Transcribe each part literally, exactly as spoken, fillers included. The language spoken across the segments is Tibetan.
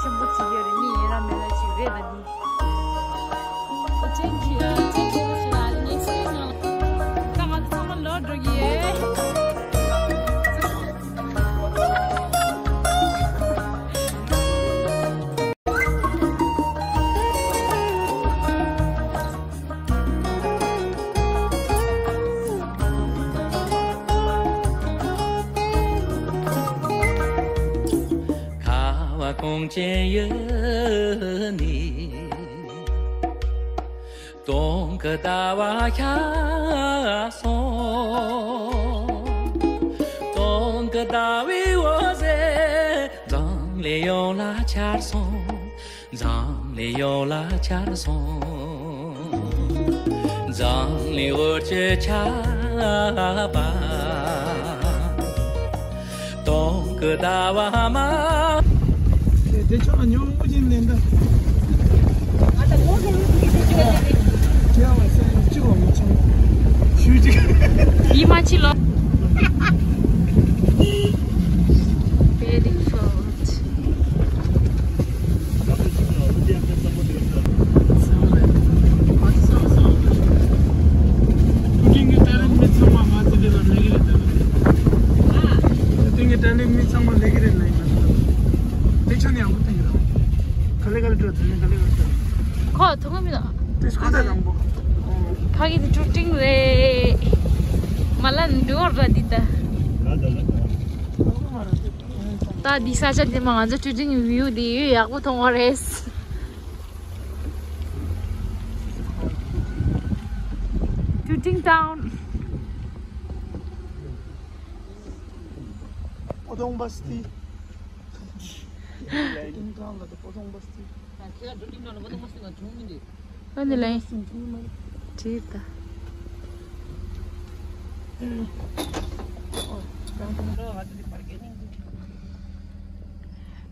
ཆེན་པོ་ཅིག་ཡོད་རེད། མི་ཡིན་ར་མེད་ར་ཅིག་རེད་ད་འདི། ཨོ་ཅན་གྱི་ཨ་ཅན་གྱི་ཨོ་ཞིག་ལ་ངས་སུའི་ནང་ད་ང་ཚོ་ཚང་མ་ལོག་འགྲོ་གི་ཡོད། ཁ་བ་གངས་ཅན་ཡུལ་ནས། སྟོན་ཁ་ཟླ་བ་ཤར་སོང་། སྟོན་ཁ་ཟླ་བའི་འོད་ཟེར་འཛམ་གླིང་ཡོངས་ལ་ཤར་སོང་། འཛམ་གླིང་ཡོངས་ལ་ཤར་སོང་། འཛམ་གླིང་འོད་ཀྱི་ཆར་པ། སྟོན་ཁ་ཟླ་བ་མ། དེ་ཆོག་ཉོ་མོ་ཅིག་ལེན་ད། ཡིད་མ་ཆེས་ལོ། Very short. ཁོ་ཐུག་མི་ལ། ཕ་གི་དེ་ཀྲུ་ཀྲིང་རེད། མ་ལ་འདུག་ར་འདི་ད། ད་འདི་ས་ཆ་འདི་མ་ང་ཚོ་ཀྲུ་ཀྲིང་བིའུ་འདི་ཡོད་ཡག་པོ་མཐོང་བ་རེད། ཀྲུ་ཀྲིང་ཊའུན། ཨོ་དོང་བ་སི་ཏི། ཨོ་ནི་ལེ། ཁྲིད་ད།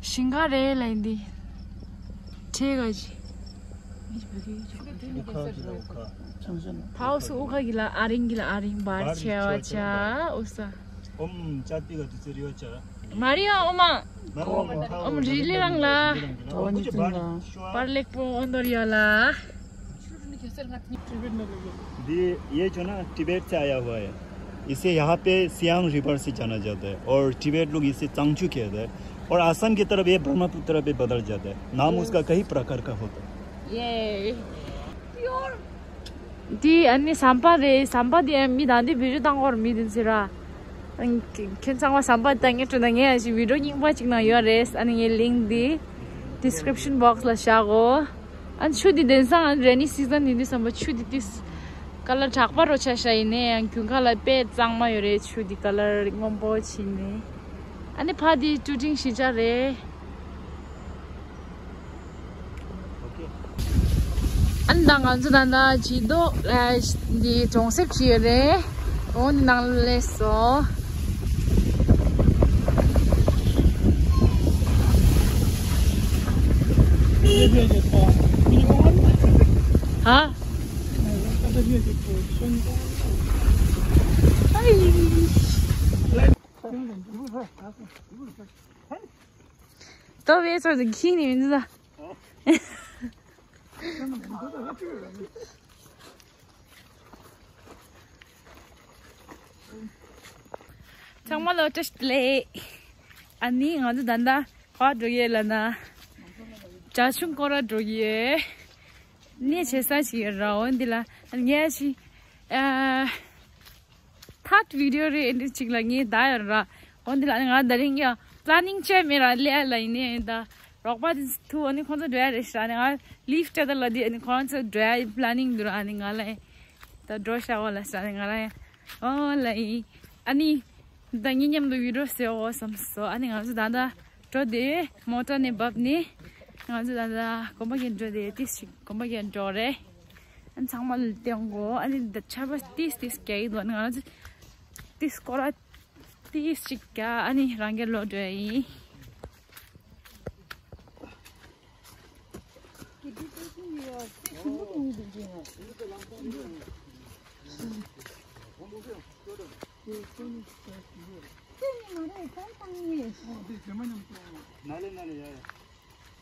ཞིང་ཁ་རེད་ལ་ཡིན་འདི། ཁྲེ་ག་ཅི། ཐའོ་སུ་ཨུ་ཁ་གི་ལ་ཨ་རིང་གི་ལ་ཨ་རིང་བར་ཆེ་བ་ཆ་ཨུ་ས། ཨོམ་ཅ་པི་ག་དུ་ཙེ་རི་བ་ཆ། མ་རི་ཡ་ཨོ་མ། ཨོམ་རི་ལི་རང་ལ། ཐོ་ནི་ཙིང་ལ། པར་ལེགས་པོ་ཨོན་དོར་ཡ་ལ། दी, ये जो ना टिबेट से आया हुआ है, इसे यहाँ पे सियांग रिवर से जाना जाता है और टिबेट लोग इसे चांगचू कहते हैं। और आसाम की तरफ ये ब्रह्मपुत्र पे बदल जाता है, नाम उसका कई प्रकार का होता है। ये འདི་ཨ་ནི་ཟམ་པ་རེད། ཟམ་པ་འདི་ཨ་མི་དང་འདི་བི་ཌིའོ་བཏང་གོ་ར་མི་འདི་ཟེར་ར། ཨ་ནི་ཁྱེད་ཚང་མ་ཟམ་པ་ད་ངས་སྤྲོད་ན་ངས་ཨ་ཅིག་བི་ཌིའོ་རྙིང་པ་ཅིག་ནང་ཡོད་རེད། ཨ་ནི་ངའི་ལིང་འདི་ཌི་སི་ཀི་རིབ་ཤན་བོག་སི་ལ་བཞག་གོ། ཨ་ནི་ཆུ་འདི་དེང་སང་ཨ་ནི་རེ་ནི་སི་ཛན་ཡིན་དུས་ཙམ་པ་ཆུ་འདི་ཏིས་ཀ་ལར་དྲག་པ་རོ་ཆ་ཤ་ཡིན་ནའི་ཡང་རྒྱུན་ཁ་ལ་དཔེ་གཙང་མ་ཡོད་རེད། ཆུ་འདི་ཀ་ལར་སྔོན་པོ་ཕྱིན་ནས། ཨ་ནི་ཕ་འདི་ཀྲུ་ཀྲིང་གཞིས་ཆགས་རེད། ཨ་ནི་ད་ང་ཚོ་ད་ལྟ་ཇི་ལྡོག་ཨ་འདི་གྲོང་གསེབ་ཅིག་ཡོད་རེད། འོ་འདི་ནང་ལ་སླེབས་སོང་། ཧ། ཏོ་བེ་ཚོ་དེ་ཁྱི་ནི་མིན་ཟ། ཚང་མ་ལ་བཀྲ་ཤིས་བདེ་ལེགས། ཨ་ནི་ང་ཚོ་ད་ལྟ་ག་པར་འགྲོ་གི་ཡོད་ལབ་ན། བྱ་ཆུང་སྐོར་ར་འགྲོ་གི་ཡོད། གནས་བྱེད་ས་ཞིག་ཡོད་ར། འོ་འདི་ལ་ངས་ཞིག་ཨ། ཐར་ཌི་བི་ཌིའོ་རེད། འདི་གཅིག་ལ་ངས་ད་ཡོད་ར། འོ་འདི་ལ་ང་ད་རིང་ཡ་པ་ལ་ནིང་བྱས་མེད་ར། ལས་ལ་ཡིན་ནའི་ད་རོགས་པ་དེ་ཐུག་ཨ་ནི་ཁོང་ཚོ་འགྲོ་ཡ་རེད་ཤག་ཨ་ནི་ང་ལིབ་སྤྲད་ད་ལ་དེ་ཨ་ནི་ཁོང་ཚོ་འགྲོ་ཡ་པ་ལ་ནིང་འདུག་ར། ཨ་ནི་ང་ལ་ད་འགྲོ་ཤག་འོ་ལ་ཤག་ཨ་ནི་ང་ལ་ཡ་འོ་ལ་ཡིན། ཨ་ནི་ད་ངའི་མཉམ་དུ་བི་ཌིའོ་བཟོ་འོ་བསམ་སོང་། ཨ་ནི་ང་ཚོ་ད་ད་འགྲོ་དེ་མོ་ཊ་ནས་བབས་ནས་ང་ཚོ་ད་ད་གོམ་པ་གྱོན་འགྲོ་དེ་ཏིས་ཞིག་གོམ་པ་གྱོན་འགྲོ་རེད། ཨ་ནི་ཚང་མ་ལ་སྟོན་གོ། ཨ་ནི་ད་ཆར་པ་ཏིས་ཏིས་རྒྱག་གི་འདུག་ཨ་ནི་ང་ཚོ་ཏིས་སྐོར་ར་ཏིས་ཅིག་རྒྱག་ཨ་ནི་རང་གི་ལོག་འགྲོ་ཡ་ཡིན།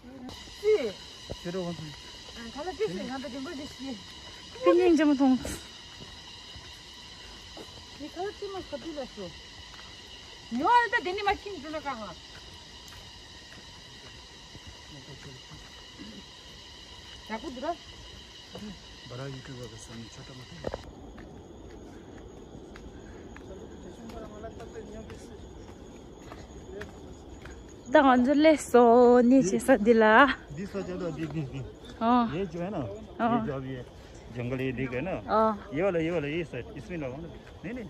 ཅི། ཁྱེད་རང་ཚོ། ཁ་ལག་ཅི་ཞིག་ང་ཚོ་རིན་པོ་ཆེ་ཞིག་དཔེ་སྙིང་རྗེ་མོ་མཐོང་། ངས་ཁ་ལག་ཅི་མ་ཁ་དུས་ལ་ཤོག་ཉོ་བ་ད་དེ་ནི་མ་ཁྱིམ་དུ་ན་ཀ་ཧ། ཡག་པོ་འདུག་ར། बड़ा यूट्यूबर का सामने छोटा मोटा। ད་ང་ཚོ་སླེབས་སོང་། གནས་བྱེད་ས་འདི་ལ། འདི་ས་ཆ་ད་འདི་འདི་འདི། ཨོ། ये जो है ना, ཨོ། ये जो अभी ये जंगल ये दिख है ना, ཨོ། ये वाला, ये वाला, ये साइड, इसमें लगाओ ना। नहीं, नहीं।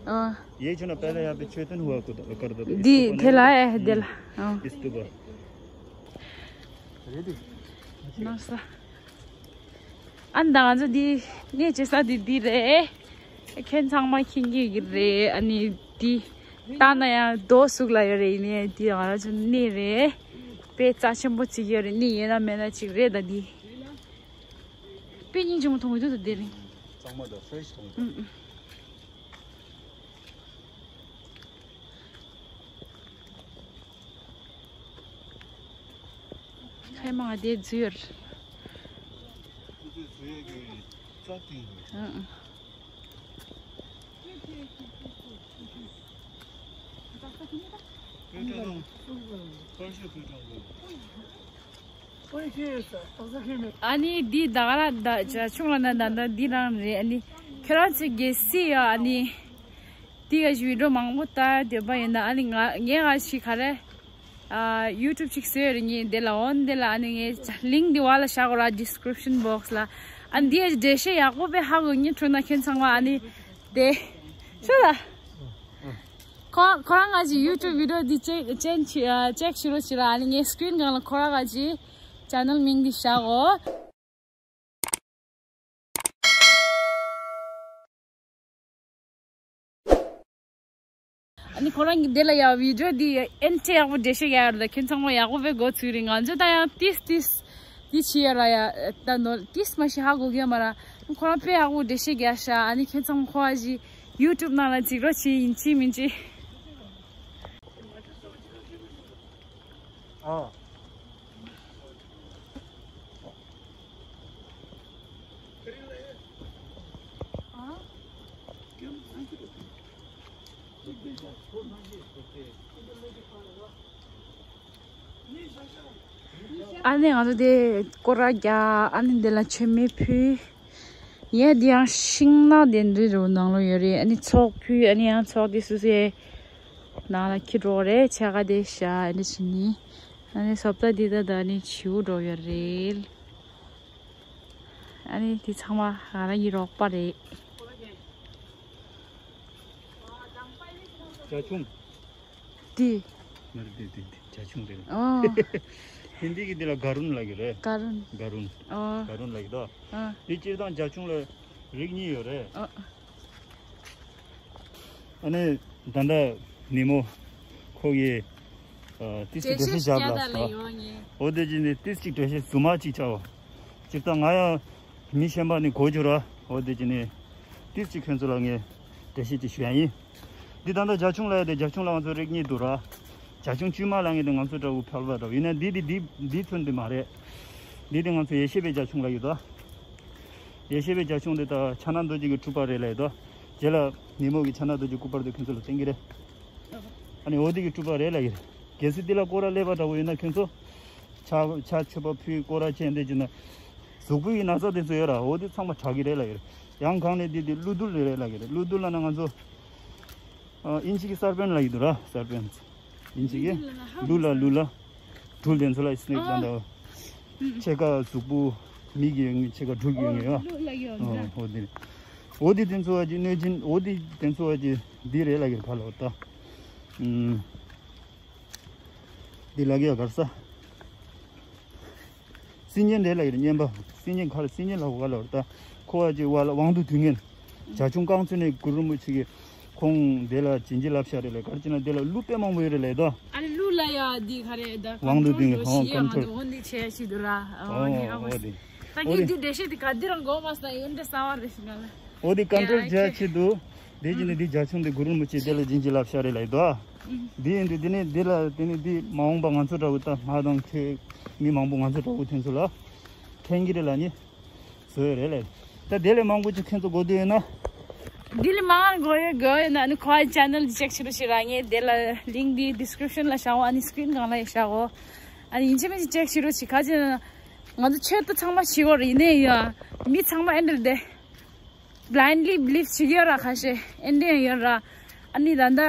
ཨོ། ये जो ना पहले यहाँ पे चैतन हुआ करता था, इसके ऊपर नहीं, हम्म, इसके ऊपर। रेडी। ནོར་ས། ཨ་ནི་ད་ང་ཚོ་འདི་གནས་བྱེད་ས་འདི་འདི་རེད། ཁྱེད་ཚང་མ་མཁྱེན་གྱི་ཡོད་རེད། ཨ་ནི་འདི་ལྟ་ན་ཡང་རྡོ་ཟུག་ལ་ཡོད་རེད། ཡིན་ནའི་འདི་ང་རང་ཚོ་གནས་རེད། དཔེ་རྩ་ཆེན་པོ་བརྩི་གི་ཡོད་རེད། གནས་ཡོད་ན་མེད་ན་ཅིག་རེད། ད་འདི་དཔེ་སྙིང་རྗེ་མོ་མཐོང་གི་འདུག་ད་འདི་རིང་། གཙང་མ་དང་ཕྲེ་ཤི་མཐོང་གི་འདུག་ཨུ་ཨུ། ཁའི་མ་དེ་འཛུལ། ཨ་ནི་འདི་ད་ག་རང་ད་བྱ་ཆུང་ལ་ན་ད་ད་འདི་རང་རེད། ཨ་ནི་ཁྱོད་རང་ཚོས་གལ་སྲིད་ཡ་ཨ་ནི། དེ་ག་ཞིག་བི་ཌིའོ་མང་པོ་ལྟ་བསྡད་པ་ཡིན་ན། ཨ་ནི་ང་ངས་ང་ཞིག་ག་རེ། ཨ་ཡུ་ཊུབ་ཅིག་བཟོས་ཡོད་རེད། ངས་འདི་ལ་འོན་འདི་ལ་ཨ་ནི་ངས་ལིང་ཀི་འདི་བ་ལ་བཞག་གོ་ར། ཌི་སི་ཀི་རིབ་ཤན་བོག་སི་ལ། ཨ་ནི་འདི་འགྲེལ་བཤད་ཡག་པོ་དཔེ་ཧ་གོ་ངེས་འཕྲོད་ན་ཁྱེད་ཚང་མ་ཨ་ནི་དེ་ཤོད་ལ། ཁོ་ཁོ་རང་ང་ཞིག་ཡུ་ཊུབ་བི་ཌིའོ་འདི་ཅེག་ཅེན་ཅེག་བྱེད་རོགས་བྱེད་ར། ཨ་ནི་ངས་སི་ཀི་རིན་སྒང་ལ་ཁོ་རང་ང་ཞིག་ཅེ་ནལ་མིང་འདི་བཞག་གོ། ཨ་ནི་ཁོ་རང་གི་དེ་ལ་ཡ་བི་ཌིའོ་འདི་ཨེན་ཏི་ཡག་པོ་འགྲེལ་བཤད་རྒྱག་ཡ་རེད། ད་ཁྱོད་ཚང་མ་ཡག་པོ་དཔེ་མགོ་ཚོས་རེད། ང་ཚོ་ད་ཡང་ཏིས་ཏིས་འདི་བྱེད་ཡ་ར་ཡ་ད་ནོ་ཏིས་མ་ཤི་ཧ་གོ་གི་ཡ་མ་ར། ཁོ་རང་དཔེ་ཡག་པོ་འགྲེལ་བཤད་རྒྱག་ཤག་ཨ་ནི་ཁྱོད་ཚང་མ་ཁོ་ཨ་ཞིག་ཡུ་ཊུབ་ནང་ལ་གཟིགས་རོགས་བྱེད། ཡིན་གཅིག་མིན་གཅིག་ཨ་ནི་ང་ཚོ་དེ་སྐོར་ར་རྒྱག་ཨ་ནི་འདི་ལ་མཆོད་མེ་ཕུལ། ཡ་འདི་ཡང་ཤིང་ནགས་དེ་འདྲ་རུ་ནང་ལོགས་ཡོད་རེད། ཨ་ནི་ཚོགས་ཕུལ། ཨ་ནི་ཡང་ཚོགས་དེ་སུ་སུའི་ནང་ལ་འཁྱེར་འགྲོ་རེད། ཕྱེད་ཀ་དེ་བཞག་ཨ་ནི་བྱས་ནི། ཨ་ནི་སོབ་ད་འདི་ད་ད་ནི་བྱིའུ་འགྲོ་ཡོད་རེད། ཨ་ནི་དེ་ཚང་མ་ང་རང་གི་རོགས་པ་རེད། བྱ་ཁྱུང་། དེ། མ་རེད་དེ་དེ་དེ་བྱ་ཁྱུང་རེད། ཨོ། ཧིན་དི་གི་འདི་ལ་ག་རུན་ལབ་ཀྱི་རེད། ག་རུན། ག་རུན། ཨོ། ག་རུན་ལབ་ཀྱི་འདུག་ཨ། དེ་སྤྱིར་བཏང་བྱ་ཁྱུང་ལ་རིགས་གཉིས་ཡོད་རེད། ཨོ། ཨ་ནི་ད་ལྟ་ཉིན་མོ་ཁོ་གིས་ཨ་ཏིས་ཀྱི་འགྲེལ་བཤད་བརྒྱབ་ལ་སོ། འོ་དེ་ཅི་ནི་ཏིས་ཀྱི་འགྲེལ་བཤད་རྫུན་མ་ཅིག་བྱའོ། སྤྱིར་བཏང་ང་ཡང་མི་གཞན་པ་ནི་གོ་རྒྱུ་ར། འོ་དེ་ཅི་ནི་ཏིས་ཀྱི་ཁྱོད་ཚོ་ལ་ངས་འགྲེལ་བཤད་ཅིག་ཞུ་ཡ་ཡིན། འདི་ད་ལྟ་བྱ་ཁྱུང་ལབ་ཡ་དེ་བྱ་ཁྱུང་ལ་ང་ཚོ་རིགས་གཉིས་འདུག་ར། བྱ་ཁྱུང་དཀྱུས་མ་ལབ་མཁན་དེ་ང་ཚོ་འདྲ་བོ་ཕལ་པ་འདྲ་བོ་ཡིན་ན་འདི་དེ་འདི་འདི་ཚོ་འདི་མ་རེད། འདི་དེ་ང་ཚོ་ཡེ་ཤེས་པའི་བྱ་ཁྱུང་ལབ་ཡོད་དོ། ཡེ་ཤེས་པའི་བྱ་ཁྱུང་དེ་ད་ཕྱག་ན་རྡོ་རྗེ་གི་སྤྲུལ་པ་རེད་ལབ་ཡོད་དོ། རྗེ་ལ་ཉིན་མོ་གི་ཕྱག་ན་རྡོ་རྗེ་སྐུ་པར་དེ་ཁྱོད་ཚོ་ལ་སྟོན་གྱི་རེད། ཨ་ནི་འོ་དེ་གི་སྤྲུལ་པ་རེད་ལབ་ཀྱི་རེད། གལ་སྲིད་འདི་ལ་སྐོར་ར་སླེབས་པ་འདྲ་བོ་ཡིན་ན་ཁྱོད་ཚོ། ཕྱག་ཕྱག་མཆོད་པ་ཕུལ་སྐོར་ར་བྱས་འདི་བྱས་ན། གཟུགས་པོའི་ན་ཚ་དེ་ཚོ་ཡོད་ར། འོ་དེ་ཚང་མ་དྲག་གི་རེད་ལབ་ཀྱི་རེད། ཡང་གང་ནས་འདི་འདི་ཀླུ་རྡུལ་རེད་ལབ་ཀྱི་རེད། ཀླུ་རྡུལ་ལབ་ན་ང་ཚོ། ཨ་ཨིན་ཇི་གི་སར་པན་ལབ་ཀྱི་འདུག་ར། སར་པན། ཨིན་ཇི་གི་ཀླུ་ལ་ཀླུ་ལ། སྦྲུལ་དེ་ཚོ་ལ་སི་ནེག་ལབ་འདྲ་བ། ཕྱེད་ཀ་གཟུགས་པོ་མི་གི་ཡོད་ངེས་ཕྱེད་ཀ་སྦྲུལ་གི་ཡོད་ངེས་ཡ། ཨོ་དེ་རེད། འོ་དེ་དེ་ཚོ་བ་ཅིག་གནོད་སྦྱིན། འོ་དེ་དེ་ཚོ་བ་ཅིག་འདི་རེད་ལབ་ཀྱི་རེད། ཁ་ལོ་ད། ཨུམ། འདི་ལབ་ཀྱི་ཡ་གར་ས། སྲིན་གཉེན་རེད་ལབ་ཀྱི་རེད། གཉེན་པ། སྲིན་གཉེན་ག་ལ་སྲིན་གཉེན་ལབ་ག་ལ་བར་ད། ཁོ་བ་ཅིག་བ་ལ་དབང་དུ་དུས་ངན། བྱ་ཁྱུང་རྐང་ཚུད་ནས་གུ་རུ་རིན་པོ་ཆེ་གི་ཁོང་དེ་ལ་བྱིན་གྱིས་བརླབས་ཤག་རེད་ལ། ག་རེ་བྱས་ན་དེ་ལ་ཀླུ་དཔེ་མང་པོ་ཡོད་རེད་ལབ་དོ། ཨ་ནི་ཀླུ་ལ་ཡ་འདི་ག་རེ་ད་དབང་དུ་དུས་ངན་ཧོ་ཀོན་ཊོལ་འོ་འདི་བྱས་ཤིག་འདུག་ར། ཨོ་ཨོ་ནི་ཨ་ཨོ་ཁོ་དེ། ད་ངས་འདི་འགྲེལ་བཤད་འདི་ག་འདི་རང་གོ་མ་སོང་། ཡོན་ཏན་གསར་བ་རེད་ཤི་ང་ལ། འོ་དེ་ཀོན་ཊོལ་བྱས་ཆེད་དུ། དེ་བཞིན་ནི་འདི་རྒྱ་ཆུང་འདི་གུ་རུ་རིན་པོ་ཆེ་དེ་ལ་བྱིན་གྱིས་བརླབས་ཤག་རེད་ལབ་འདུག་ཨ། འདི་ཡིན་དུས་འདི་ནི་འདི་ལ་དེ་ནི་འདི་མ་འོངས་པ་ང་ཚོ་འདྲ་བོ་ད་ང་དང་ཁྱོད་མི་མང་པོ་ང་ཚོ་འདྲ་བོ་དེ་ཚོ་ལ་ཕན་གྱི་རེད་ལབ་ནི་བཟོས་ཡོད་རེད་ལབ། ད་དེ་ལས་མང་པོ་ཅིག་ཁྱེད་ཚོ་དགོས་འདོད་ཡོད་ན། འདི་ལས་མང་དགོས་ཡོད་དགོས་ཡོད་ན་ཨ་ནི་ཁོའི་ཆེ་ནལ་འདི་ཅེག་བྱེད་རོགས་བྱེད་ར། ངས་དེ་ལ་ལིང་འདི་ཌི་སི་ཀི་རིབ་ཤན་ལ་བཞག་འོ། ཨ་ནི་སི་ཀི་རིན་སྒང་ལ་ཡང་བཞག་འོ། ཨ་ནི་ཡིན་གཅིག་མིན་གཅིག་ཅེག་བྱེད་རོགས་བྱེད། ག་ཅི་ན་ང་ཚོ་ཆོས་ད་ཚང་མ་བྱེད་དགོས་རེད། ཡིན་ནའི་ཡང་མི་ཚང་མ་ཨེ་འདྲ་རེད་དེ། བླའིན་ཌི་ལི་བི་ལིབ་བྱེད་ཀྱི་ཡོད་ར། ཁ་ཤས་ཨེ་འདྲ་ཡང་ཡོད་ར། ཨ་ནི་ད་ལྟ་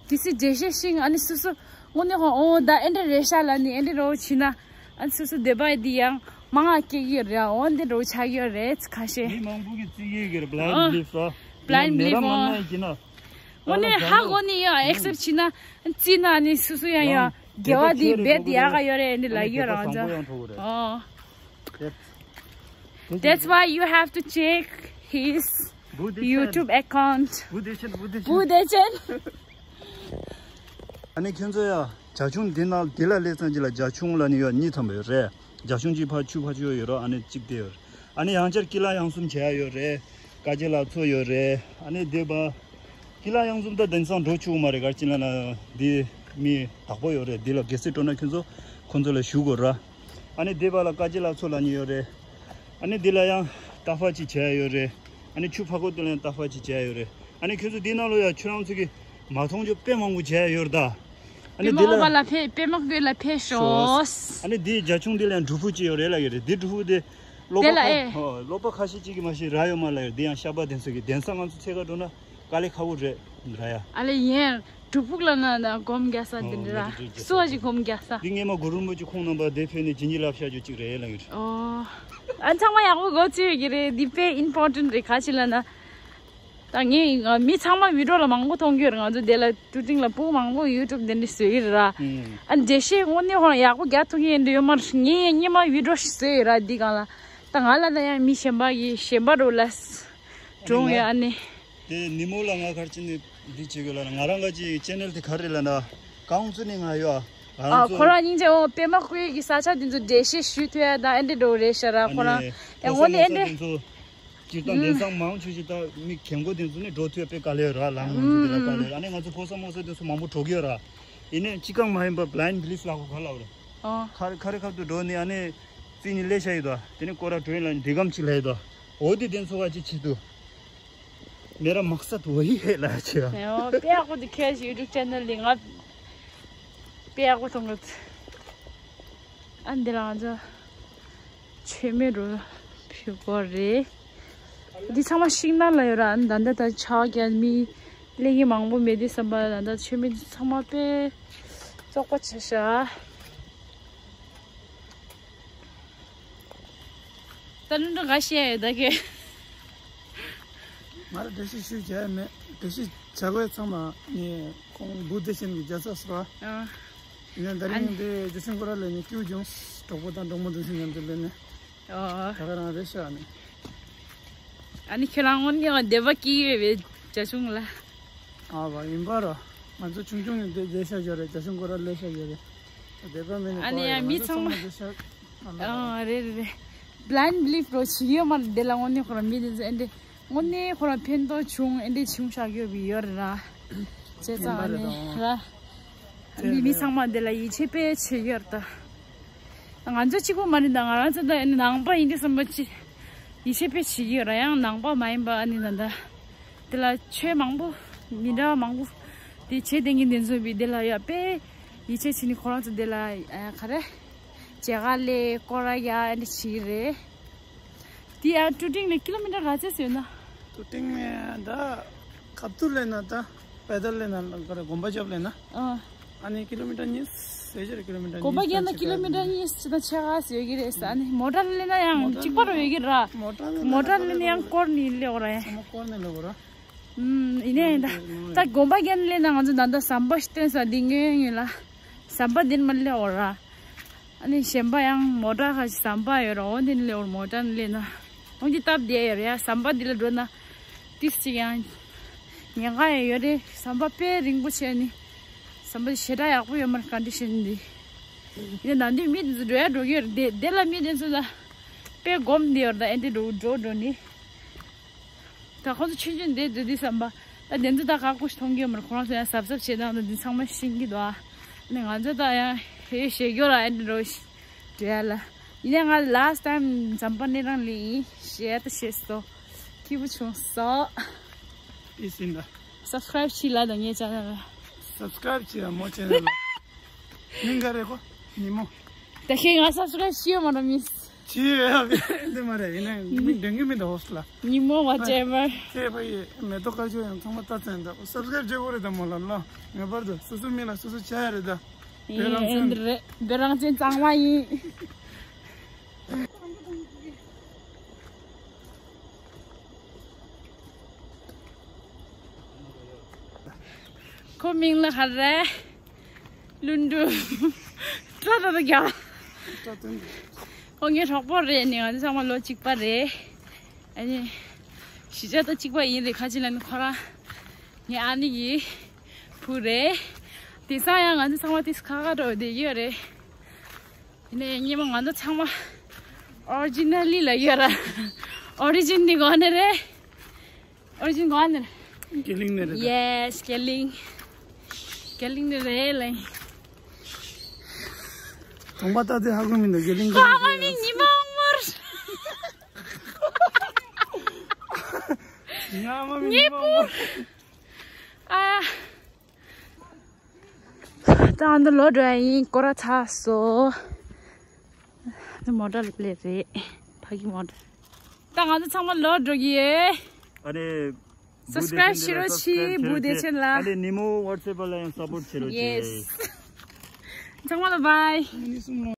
དེ་སྲིད་འགྲེལ་བཤད་ཤིང་ཨ་ནི་སོ་སོ་དངོས་གནས་ཧོ་ཨོ་ད་ཨེ་འདྲ་རེད་ཤག་ལབ་ནི་ཨེ་འདྲ་རོ་བྱེད་ན་ཨ་ནི་སོ་སོ་བདེ་བ་འདི་ཡང་མང་ང་སྐྱེ་གི་ཡོད་རེད། ཨོ་འདི་རོ་ཆགས་ཀྱི་ཡོད་རེད་ཁ་ཤས། མི་མང་པོ་གི་བརྩི་ཡི་གི་རེད། བླའིན་ཌི་ལི་བི་ར། བླའིན་ཌི་ལི་བི་མ་ན་ཡི་ན། དངོས་གནས་ཧ་གོ་ནི་ཡང་ཨེག་སེབ་བྱེད་ན་བརྩིས་ན་ཨ་ནི་སོ་སོ་ཡང་ཡང་དགེ་བ་འདི་རྦད་དེ་ཡག་ག་ཡོད་རེད། ཨེ་འདྲ་ལབ་ཡོད་ར། ཨོ། That's why you have to check his YouTube account. བུ་དེ་ཆེན། བུ་དེ་ཆེན། ཨ་ནི་ཁྱོད་ཚོ་ཡ་རྒྱ་ཆུང་འདི་ནང་འདི་ལ་སླེབས་ཙང་ཅིག་ལ་རྒྱ་ཆུང་ལ་ནི་ཡོད་གཉིས་ཐམ་པ་ཡོད་རེད། རྒྱ་ཆུང་གཅིག་ཕར་ཆུ་ཕར་ཆུ་ཡོད་རོ། ཨ་ནི་གཅིག་དེ་ཡོད་རེད། ཨ་ནི་ཡང་བསྐྱར་ཀི་ལ་ཡང་གསུམ་བྱས་ཡོད་རེད། དཀའ་སྤྱད་ལ་ཚོ་ཡོད་རེད། ཨ་ནི་དེ་བ་ཀི་ལ་ཡང་གསུམ་ད་དེང་སང་འགྲོ་ཆུག་མ་རེད། ག་རེ་བྱས་ན་ན་འདི་མི་དག་པོ་ཡོད་རེད། འདི་ལ་གལ་སྲིད་འགྲོ་ན་ཁྱོད་ཚོ་ཁོང་ཚོ་ལ་ཞུ་དགོས་ར། ཨ་ནི་དེ་བ་ལ་དཀའ་སྤྱད་ལ་ཚོ་ལ་ནི་ཡོད་རེད། ཨ་ནི་འདི་ལ་ཡང་ཏ་ཕ་ཅིག་བྱས་ཡོད་རེད། ཨ་ནི་ཆུ་ཕ་གོ་དེ་ལ་ཡང་ཏ་ཕ་ཅིག་བྱས་ཡོད་རེད། ཨ་ནི་ཁྱོད་ཚོ་འདི་ནང་ལོ་ཡ་ཁྱོད་རང་ཚོ་གི་མ་མཐོང་རྒྱུ་དཔེ་མང་པོ་བྱས་ཡོད་རེད་ད། ཨ་ནི་པད་མ་འདི་ལ་ཨོ་པ་ལ་ཕེ་པད་མ་ཀུའི་ལ་ཕེ་ཤོས། ཨ་ནི་འདི་རྒྱ་ཆུང་འདི་ལ་ཡང་སྒྲུབ་ཕུག་ཅིག་ཡོད་རེད་ལབ་ཡོད་རེད། འདི་སྒྲུབ་ཕུག་དེ་ཀློག་པ་དེ་ལ་ཁ་ཨེ། ཨོ་ཀློག་པ་ཁ་ཤས་ཅིག་གིས་མ་ཤེས་ར་ཡོད་མ་ལབ་ཡོད་རེད། འདི་ཡང་ཤ་པ་དེ་ཚོ་གི་དེང་སང་ང་ཚོ་ཚེ་ག་འགྲོ་ན་དཀའ་ལས་ཁག་པོ་རེད་ར་ཡ། ཨ་ལེ་ཡན་སྒྲུབ་ཕུག་ལ་ན་ན་སྒོམ་རྒྱག་ས་འདི་འདྲ་ར། སུ་བ་ཞིག་སྒོམ་རྒྱག་ས། འདི་སྔས་མ་གུ་རུ་རིན་པོ་ཆེ་ཁོང་རྣམ་པ་དེ་ཕེབས་ནས་བྱིན་གྱིས་བརླབས་བཞག་རྒྱུ་ཅིག་རེད་ལབ་ཡོད་རེད། ཨོ། ཨ་ཚང་མ་ཡག་པོ་གོ་ཚོད་ཡོད་ཀྱི་རེད། འདི་དཔེ་ཨིམ་པོར་ཊེན་ཊི་རེད། ག་ཅི་ལབ་ན། ད་ངས་མི་ཚང་མ་བི་ཌི་ཡོ་ལ་མང་པོ་མཐོང་གི་ཡོད་རེད། ང་ཚོ་དེ་ལ་ཊུ་ཊིང་ལ་སྤུ་གུ་མང་པོ་ཡུ་ཊུབ་དེ་འདྲ་བཟོས་ཀྱི་རེད་ར། ཨ་འགྲེལ་བཤད་དངོས་གནས་ཧོ་ཡག་པོ་རྒྱག་ཐུབ་ཀྱི་ཡིན་འདྲ་ཡོད་མ་རེད། ངས་ཡང་སྔས་མ་བི་ཌི་ཡོ་ཞིག་བཟོས་ཡོད་ར། འདི་སྒང་ལ་ད་ང་ལ་ད་ཡང་མི་གཞན་པ་གི་གཞན་པ་རུ་ལ་གྲོངས་ཡོད། ཨ་ནི། དེ་ནི་མོ་ལ་ང་ག་རེ་བྱས་ནས་འདི་བྱེད་དགོས་ལབ་ན། ང་རང་ག་ཅིག་ཅེ་ནལ་དེ་ག་རེ་ལབ་ན་ཀའུན་སི་ལིང་ང་ཡོད་ཨ། ང་ཨ་ཚོ་ཁོ་རང་སྙིང་རྗེ་འོ་པད་མ་ཀུའི་གི་ས་ཆ་དེ་ཚོ་འགྲེལ་བཤད་ཞུ་ཐུབ་ཡ་ད་ཨེ་འདྲ་འགྲོ་རེད་ཤག་ར། ཨ་ཁོ་རང་ནི་ཡང་འོ་ནི་ཨེ་འདྲ། དེ་ཚོ་སྤྱིར་བཏང་དེང་སང་མང་ཆེ་ཤོས་ད་མི་རྒན་གོག་དེ་ཚོ་ནི་འགྲོ་ཐུབ་ཡ་དཔེ་དཀའ་ལས་ཡོད་ར། ལམ་ངོ་ཚོ་དེ་ལ་དཀའ་ལས་ཡོད་ར། ཨ་ནི་ང་ཚོ་ཕོ་གསར་མོ་གསར་དེ་ཚོ་མང་པོ་འགྲོ་གི་ཡོད་ར། ཡིན་ནའི་སྤྱི་བཏང་མ་ཡིན་པ་བླའིན་ཌི་ལི་བི་ལབ་གོ་ག་ལབ་ར། ཨོ། ཁ་རེ་ཁ་རེ་ཁ་ཐུག་འགྲོ་ནི་ཨ་ནི་རྩིས་ནི་ལས་བྱ་ཡི་དོ། དེ་ནི་སྐོར་ར་འགྲོ་ཡིན་ལ་འདི་གམ་ཅིག་ལས་ཡི་དོ། འོ་དེ་དེ་ཚོ་ག་ཅིག་བྱེད་དུ། མེ་ར་མག་ས་དུ་བ་ཧི་ཧེ་ལ་ཆེ་བ། ཨོ་དཔེ་ཡག་པོ་འདུག་ཁྱེད་ཀྱི་ཡུ་ཊུབ་ཅེ་ནལ་ལི་ང་དཔེ་ཡག་པོ་མཐོང་གི། ཨ་འདི་ལ་ང་ཚོ་མཆོད་མེ་རུ་ཕུལ་དགོས་རེད། འདི་ཚང་མ་ཤིང་ནགས་ལ་ཡོད་ར། ཨ་ནི་ད་ལྟ་ད་ཆར་པ་བརྒྱབ་མི་སླེབས་མཁན་མང་པོ་མེད་དུས་ཙམ་པ་ད་ལྟ་མཆོད་མེ་འདི་ཚང་མ་དཔེ་བཙོག་པ་ཆགས་ཤག་ད་ལུང་འདྲ་ག་བཤད་ཡོད་ད་ཁྱོད། ང་ལ་འགྲེལ་བཤད་ཞུ་བྱ་ཡ་མེད། འགྲེལ་བཤད་བྱ་དགོས་ཚང་མ་ནི་ཁོང་བུ་དེ་བཞིན་གྱི་རྒྱལ་ས་སོ། ཨ། ཡིན་ན་ད་ཨ་རིང་ནི་འདི་རྒྱ་ཆུང་སྐོར་ར་ལས་ནི་སྐྱིད་པོ་བྱུང་། གྲོགས་པོ་དང་གྲོགས་མོ་དེ་ཚོ་མཉམ་དུ་ལས་ནི། ཨོ། ད་ག་རང་རེད་ཤག་ནི། ཨ་ནི་ཁྱོད་རང་དངོས་གནས་བདེ་བ་སྐྱིད་ཡོད་པའི་རྒྱ་ཆུང་ལ། ཨ་བ་ཡིན་པ་ར། ང་ཚོ་ཆུང་ཆུང་ནས་བསྡད་བསྡད་ཤག་ཡོད་རེད། རྒྱ་ཆུང་སྐོར་ར་ལས་ཤག་ཡོད་རེད། བསྡད་པ་མེད་ནས་ཨ་ནི་ཡང་མི་ཚང་མ། ཨ་རེད་རེད་རེད། བླའིན་ཌི་ལི་བི་རོ་བྱེད་ཀྱི་ཡོད་མ་རེད། དེ་ལ་དངོས་གནས་ཁོ་རང་མི་དེ་ཚོ་ཨེ་འདྲས་དངོས་གནས་ཁོ་རང་ཕན་ཐོགས་བྱུང་ཨེ་འདྲས་བྱུང་བཞག་ཡོད་པའི་ཡོད་རེད་ར། བྱས་ཙང་ཨ་ནི་ར། མི་མི་ཚང་མ་དེ་ལ་ཡིད་ཆེས་དཔེ་བྱེད་ཀྱི་ཡོད་རེད་ད། ང་ཚོ་གཅིག་པོ་མ་རེད་ད། ང་རང་ཚོ་ད་ཨེ་ནི་ནང་པ་ཡིན་དུས་ཙམ་པ་ཅི་ཡིད་ཆེས་དཔེ་བྱེད་ཀྱི་ཡོད་ར། ཡང་ནང་པ་མ་ཡིན་པ་ཨ་ནི་ད་ད། དེ་ལ་ཆོས་མང་པོ་མི་འདྲ་བ་མང་པོ་དེ་བྱེད་བསྡད་མཁན་དེ་ཚོ་བི་དེ་ལ་ཡ་དཔེ་ཡིད་ཆེས་བྱེད་ནི་ཁོ་རང་ཚོ་དེ་ལ་ཨ་ག་རེ་མཇལ་ཁ་སླེབས་སྐོར་ར་ཡ་ཨ་འདྲ་བྱེད་ཀྱི་རེད། དེ་ཡང་ཊུ་ཊིང་ནས་ཀི་ལོ་མི་ཊར་ག་ཚད་ཡོད་ན། ཊུ་ཊིང་ནས་ད་ཁ་ཐུག་ལས་ན་ད་པེ་དལ་ལས་ན་ག་རེ་དགོན་པ་རྒྱབ་ལས་ན། ཨ། ཨ་ནི་ཀི་ལོ་མི་ཊར་གཉིས་ཟེར་རྒྱུ་རེད། ཀི་ལོ་མི་ཊར་གཉིས། དགོན་པ་བརྒྱབ་ན་ཀི་ལོ་མི་ཊར་གཉིས་ཅི་ད་ཕྱེད་ཀ་ཟེར་གྱི་རེད་ས། ཨ་ནི་མོ་ཊར་སླེབས་ན་ཡང་གཅིག་པ་རུ་ཡོད་ཀྱི་ར། མོ་ཊར་སླེབས་ན་ཡང་སྐོར་ནས་སླེབས་འོ་ར་ཡ། ཚང་མ་སྐོར་ནས་སླེབས་འོ་ར། ཨུམ། ཡིན་ནའི་ཡིན་ད། ད་དགོན་པ་བརྒྱབ་ནས་སླེབས་ན་ང་ཚོ་ད་ལྟ་ཟམ་པ་ཞིག་བཏོན་ས་འདི་སྔོན་ཡིན་ལ། ཟམ་པ་འདིར་མར་སླེབས་འོ་ར། ཨ་ནི་གཞན་པ་ཡང་མོ་ཊར་ཁ་ཤས་ཟམ་པ་ཡོད་ར། འོ་འདི་ནས་སླེབས་འོ་ར། མོ་ཊར་ནས་སླེབས་ན། འོ་འདི་སྟབས་བདེ་ཡོད་ར་ཡ། ཟམ་པ་འདི་ལ་འགྲོ་ན། ཏིས་ཅིག་ཡང་ཉེན་ཁ་ཡང་ཡོད་རེད། ཟམ་པ་དཔེ་རིང་པོ་བྱས་ནི། ཟམ་པ་ཞེ་དྲག་ཡག་པོ་ཡོད་མ་རེད། ཀོན་ཌི་ཤན་འདི། ཡིན་ན་ནམ་དུས་མི་འདི་ཚོ་འགྲོ་ཡ་འགྲོ་གི་ཡོད་རེད། དེ་དེ་ལ་མི་དེ་ཚོ་ལ་དཔེ་སྒོམ་བསྡད་ཡོད་རེད། ད་ཨེ་འདྲ་འགྲོ་འགྲོ་འགྲོ་ནི། ད་ཁོ་ཚོ་ཆུང་ཆུང་འདི་འདི་འདི་ཟམ་པ་ ད་དེ་ཚོ་ད་ཁག་པོ་ཞིག་མཐོང་གི་ཡོད་མ་རེད། ཁོ་རང་ཚོ་ཡང་གཟབ་གཟབ་བྱེད་སྟངས་དང་འདི་ཚང་མ་ཤེས་ཀྱི་འདུག་ཨ། ནི་ང་ཚོ་ད་ཡང་ཧེ་ཞེ་སྐྱོ་ལ་ཨེ་འདྲ་རོ་ཞིག་འདྲ་ལ། ཡིན་ནའི་ང་last time་འཛམ་བུ་གླིང་རང་ལ་ཡིན་ཞེ་ད་ཤེས་སོ། སྐྱིད་པོ་བྱུང་སོ། ཨི་སིན་ད། subscribe་བྱེད་ལ་དང་ངའི་channel་ལ། subscribe་བྱེད་ལ་མོ་channel་ལ། མིང་ག་རེ་གོ། ཉི་མོ། ད་ཁྱེད་ང་subscribe་བྱེད་ཡོད་མ་རེད་མིས། བྱེད་ཡོད་ཡ་འདི་མ་རེད། ཡིན་ནའི་མིང་འདོན་གི་མི་འདུག་ཧོ་སི་ལ། ཉི་མོ་whatever། ཁྱེད་ཕ་ཡི་མེ་ཏོག་དཀར་ཆོས་ཡང་ཚང་མ་ལྟ་ཚན་ད་subscribe་བྱེད་དགོས་རེད་ད་མོ་ལ་ལོ། ངེས་པར་དུ་སོ་སོ་མིང་ལ་སོ་སོ་བྱ་ཡ་རེད་ད། ཡིན་རེད། བོད་རང་བཙན་གཙང་མ་ཡིན། ཁོ་མིང་ལ་ག་རེ། ལྷུན་གྲུབ། སྐྲ་ད་ད་རྒྱ། ཁོ་ངའི་གྲོགས་པོ་རེད། ནི་ང་ཚོ་ཚང་མ་ལོ་གཅིག་པ་རེད། ཨ་ནི། གཞིས་ཆགས་ད་གཅིག་པ་ཡིན་རེད། ཁ་ཅིག་ལ་ནི་ཁོ་རང་ངའི་ཨ་ནེ་གི་བུ་རེད། དེང་སང་ཡང་ང་ཚོ་ཚང་མ་ཏིས་ཁ་ཁ་འགྲོ་བསྡད་ཡོད་རེད། ཡིན་ནའི་སྔོན་མ་ང་ཚོ་ཚང་མ་originally་ལ་ཡོད་ར། origin་ནི་གོ་ནས་རེད། origin་གོ་ནས་རེད། ཀེ་ལིང་ནས་རེད། yes ཀེ་ལིང་། ཀེ་ལིང་ནས་རེད་ལེ། གྲོང་པ་ལྟ་དེ་ཧ་གོ་མི་འདུག་ཀེ་ལིང་ཧ་མ་མི་ཉི་མ་འོང་མོར། ཉ་མ་མི་ཉི་མ་འོང་མོར། ཨ། ད་ང་ཚོ་ལོག་འགྲོ་ཡ་ཡིན། སྐོར་ར་ཚར་སོང་། ང་ཚོ་མོ་ཊ་ལ་སླེབས་རེད། ཕ་གི་མོ་ཊ། ད་ང་ཚོ་ཚང་མ་ལོག་འགྲོ་གི་ཡོད། ཨ་རེ། subscribe་བྱེད་རོགས་གྱིས། བུ་བདེ་ཆེན་ལ། ཨ་རེ་ཉི་མོ་WhatsApp་ལ་ཡང་support་བྱེད་རོགས་གྱིས། yes། ཚང་མ་ལ་bye།